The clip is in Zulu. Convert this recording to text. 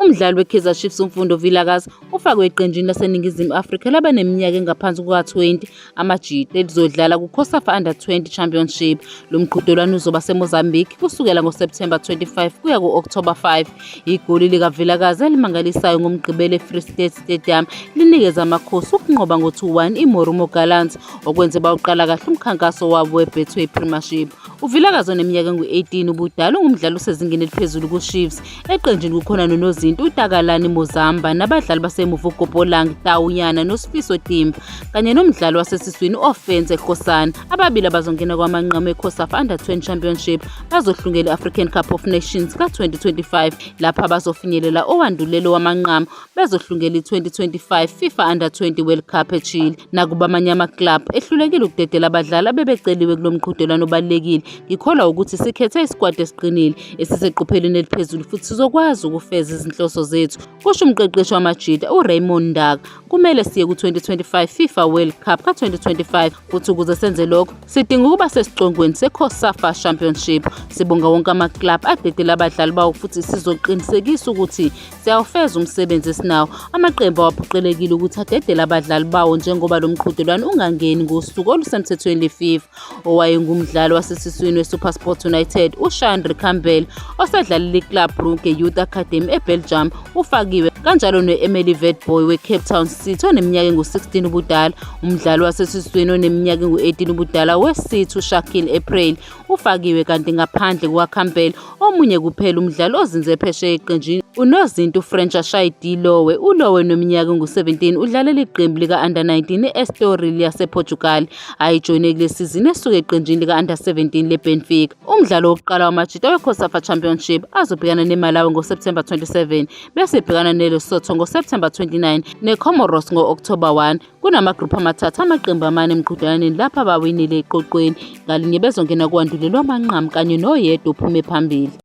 Umdlali weKaizer Chiefs uMfundo Vilakazi ufakwe eqenjini laseNingizimu Afrika labaneminyaka engaphansi kuka-20 Amajita elizodlala kuCOSAFA Under-20 Championship. Lo mqhudelwano uzoba seMozambique kusukela ngoSepthemba 25 kuya ku-Okthoba 5. Igoli likaVilakazi elimangalisayo ngoMgqibelo eFree State Stadium linikeza Amakhosi ukunqoba ngo-2-1 iMorumo Gallants okwenze bawuqala kahle umkhankaso wabo weBetway Premiership. UVilakazi oneminyaka engu-18 ubudala ungumdlali osezingeni eliphezulu kuChiefs. Eqenjini kukhona nonozinti uTakalani Muzamba nabadlali basemuva uGopolang Taunyana noSifiso Timba kanye nomdlali wasesiswini u-Ofentse Kgosana. Ababili abazongena kwamanqamu eCOSAFA Under-20 Championship bazohlungela i-African Cup of Nations ka-2025 lapho abazofinyelela owandulelo wamanqamu bezohlungela i-2025 FIFA Under-20 World Cup eChile. Nakuba amanye amaklabhu ehlulekile ukudedela abadlali abebeceliwe kulo mqhudelwano obalulekile, ngikholwa ukuthi sikhethe isikwati esiqinile esiseqophelweni eliphezulu futhi sizokwazi ukufeza izinhloso zethu, kusho umqeqeshi wamaJita uRaymond Ndaka. Kumele siye ku-2025 FIFA World Cup ka-2025 futhi ukuze senze lokho sidinga ukuba sesicongweni seCOSAFA Championship. Sibonga wonke amaklabhu adedela abadlali bawo futhi sizoqinisekisa ukuthi Siyawufeza umsebenzi esinawo. Amaqembu awaphoqelekile ukuthi adedele abadlali bawo njengoba lo mqhudelwano ungangeni ngosuku olusemthethweni lweFIFA. Owayengumdlali wasesiswini weSuperSport United, uShandre Campbell, osedlalele iClub Brugge Youth Academy eBelgium, ufakiwe kanjalo no-Emily Vetboy weCape Town City oneminyaka engu-16 ubudala. Umdlali wasesiswini oneminyaka engu-18 ubudala weCity uShaquille April ufakiwe kanti ngaphandle kukaCampbell omunye kuphela umdlali ozinze phesheya eqenjini unozinti uFrench Ashayidi Lowe. ULowe neminyaka engu-17 udlalela iqembu lika-Under 19 e-Estoril yasePortugal ayijoyine kule sizini esuke eqenjini lika-Under 17 leBenfica. Umdlalo wokuqala wamajita weCOSAFA Championship azobhekana neMalawi ngoSepthemba 27 bese ebhekana neLesotho ngoSepthemba 29 neComoros ngo-Okthoba 1. Kunamagruphu amathathu amaqembu amane emqhudelwaneni lapho abawinile eqoqweni ngalinye bezongena kowandulelwa amanqamu kanye noyedwa ophume phambili.